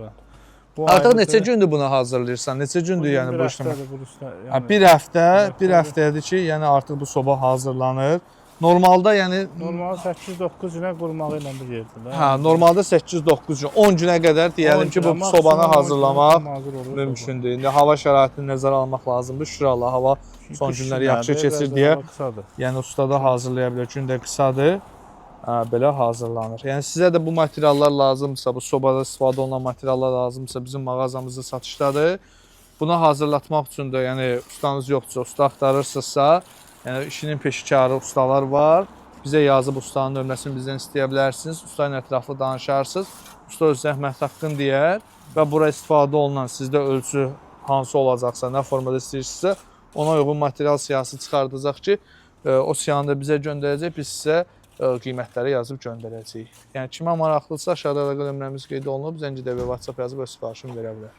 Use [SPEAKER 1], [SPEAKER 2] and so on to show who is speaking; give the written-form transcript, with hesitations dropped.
[SPEAKER 1] Bəli. Bu
[SPEAKER 2] Artıq
[SPEAKER 1] ayrıdır.
[SPEAKER 2] neçə gündür bunu hazırlayırsan? Neçə gündür
[SPEAKER 1] Bugün
[SPEAKER 2] yəni
[SPEAKER 1] bir
[SPEAKER 2] bu işlemi?
[SPEAKER 1] həftədir bu işlə.
[SPEAKER 2] Hə, bir həftə,
[SPEAKER 1] bir
[SPEAKER 2] bir həftədir ki, yəni artıq bu soba hazırlanır. Normalda yəni
[SPEAKER 1] Normal 8-9 günə qurmağı ilə bir yerdir də.
[SPEAKER 2] hə, normalda 8-9 gün, 10 günə qədər deyəlim
[SPEAKER 1] 10
[SPEAKER 2] ki, bu
[SPEAKER 1] günə,
[SPEAKER 2] sobanı
[SPEAKER 1] maksimum 10 günə
[SPEAKER 2] hazırlamaq
[SPEAKER 1] hazır olur soba.
[SPEAKER 2] mümkündür. İndi hava şəraitini nəzərə almaq lazımdır. Şükür Allah, hava
[SPEAKER 1] Çünki
[SPEAKER 2] son
[SPEAKER 1] qış
[SPEAKER 2] günləri yaxşı
[SPEAKER 1] günlərdir,
[SPEAKER 2] keçir
[SPEAKER 1] biraz
[SPEAKER 2] deyə
[SPEAKER 1] hava qısadır.
[SPEAKER 2] yəni usta da hazırlaya bilər. Gün də qısadır. Hə, belə hazırlanır. Yəni sizə də bu materiallar lazımdırsa, bu sobada istifadə olunan materiallar lazımdırsa, bizim mağazamızda satışdadır. Bunu hazırlatmaq üçün də, yəni ustanız yoxdursa, usta axtarırsınızsa, yəni işinin peşikarı ustalar var. Bizə yazıb ustanın nömrəsini bizdən istəyə bilərsiniz. Usta ilə ətraflı danışarsınız. Usta öz zəhmət haqqını deyər və bura istifadə olunan sizdə ölçü hansı olacaqsa, nə formada istəyirsinizsə, ona uyğun material siyahısı çıxardacaq ki, o siyahını da bizə göndərəcək, biz sizə qiymətləri yazıb göndərəcəyik. Yəni kimə maraqlıdırsa aşağıda əlaqə nömrəmiz qeyd olunub, zəng edə və WhatsApp yazıb öz sifarişini verə bilər.